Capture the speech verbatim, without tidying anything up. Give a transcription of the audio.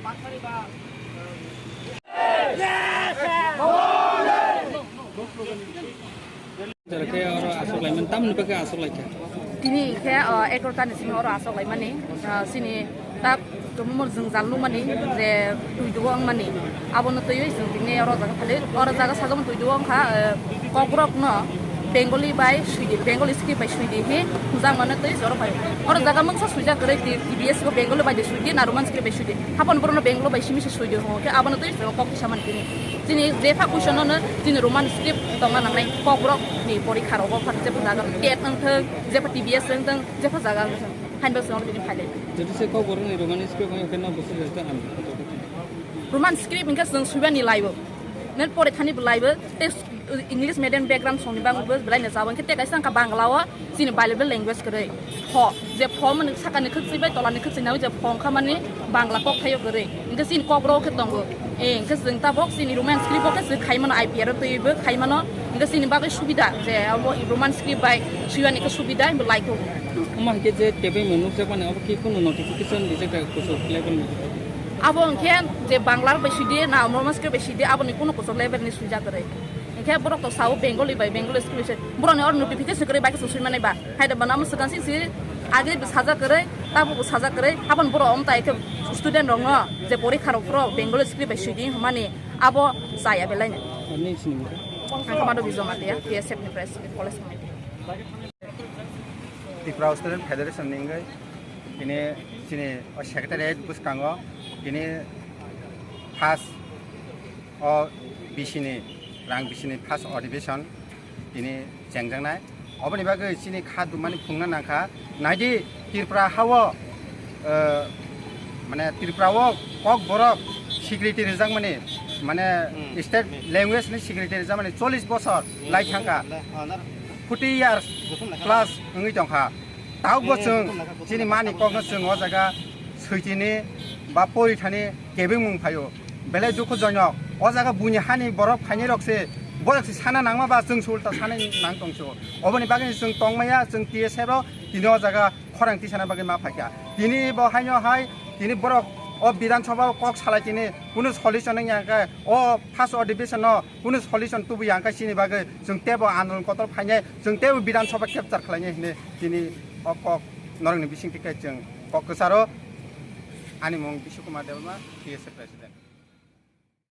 Khe oro aswk laimani, tamni bagwi aswk laikha? Tini khe, uh, egaroh ta ni simi oro aswk laimani, uh, chini tak tumumor jwngjal nukmani je twi dugo wngmani, abono twiwi chwng tini oro jaga phali, oro jaga sajokmani twi dugo wngkha, uh, Kokborok no Bengali bai swidi, Bengali script bai swidi hi hwnjakmano twi oro phai. Oro jaga mungsa swijak kwrwi T B S bo Bengali bai de swidi na Roman script bai swidi. Hapon borokno Bengali bai simi se swidi hwngo khe abono twi kok kisa mani tini. Chini jepha question no chini Roman script tongna nangnai Kokborok ni porikha rogo phan jepha jaga TET wngthok, jepha T B S wngthok, jepha jaga wngthok. Hain bo chwng tini phailai. Jodi se Kokborok ni Roman script wngkhe no bwswk jata ang. Roman script wngkhe chwng swibani laibo. Nen pore thani bo laibo. Te English medium background songni bagwi bo belai no jabo. Hwnkhe te kaisa wngkha Bangla o chini bilingual language kwrwi. Pho, je pho mani sakani khwchwi bai tolani khwchwi nai je pho wngkha mani Bangla kokthaio kwrwi. Hwnkhe chini Kokborok khe tongo. Eh, hwnkhe chwng tabok chini Roman script o khe chwng khai mano, I P R o twiwi bo khai mano. Hwnkhe chini bagwi subida je abo Roman script bai swibani khe subida bo laikho. Omo hai khe je tebwi mwnuk jak mani abo khe kunu notification rijak da kuchuk level ni? Abo hwnkhe je Bangla bai swidi na Roman script bai swidi aboni kunu kuchuk level ni swijak kwrwi. Hwnkhe borok to sao Bengali bai, Bengali school se. Borokni oro notification kwrwi bai khe chwng swi manai ba. Hai da bana omo swkang sing si age bo sajak kwrwi, tabo bo sajak kwrwi. Habon borok omo tai khe student rokno je porikha rok phuru Bengali script bai swidi hwnmani abo chaya belai no. Ani sini mo. Ang khe Madhav Bijoy Matia, T S F ni president, college committee. Tripura Student Federation ni wngwi tini chini o secretariat bwskango tini first o bisini rang bisini first admission tini chengjaknai. Oboni bagwi chini kha dumani phungna nangkha. Naidi Tripura hao, eh, mane Tripura o Kokborok secretary rijak mani, mane Hmm. state language ni secretary rijak mani chollish bosor lai thangkha. Forty years plus wngwi tongkha. Tabukbo chwng chini mani kokno chwng o jaga switini ba porithani kebengmung phaio. Belai dukhujonok. O jaga buini hani borok phainai rok se, borok se sana nangma ba chwng se ulta sana nang tongso. Oboni bagwi chwng tongmaya, chwng T S F rok tini o jaga khorang tisana bagwi ma phaikha. Tini bo haino hai, tini borok o Bidhan Sabha o kok salai tini kunu solution wngya khe o first adhibeshon no kunu solution tubuya hwnkhe chini bagwi chwng teibo andolon kotor phainai, chwng teibo Bidhan Sabha capture khlainai hinwi tini o kok norokni bisingtwi khe chwng kok kwcharo. Ani mung Bishu Kumar Debbarma, T S F president.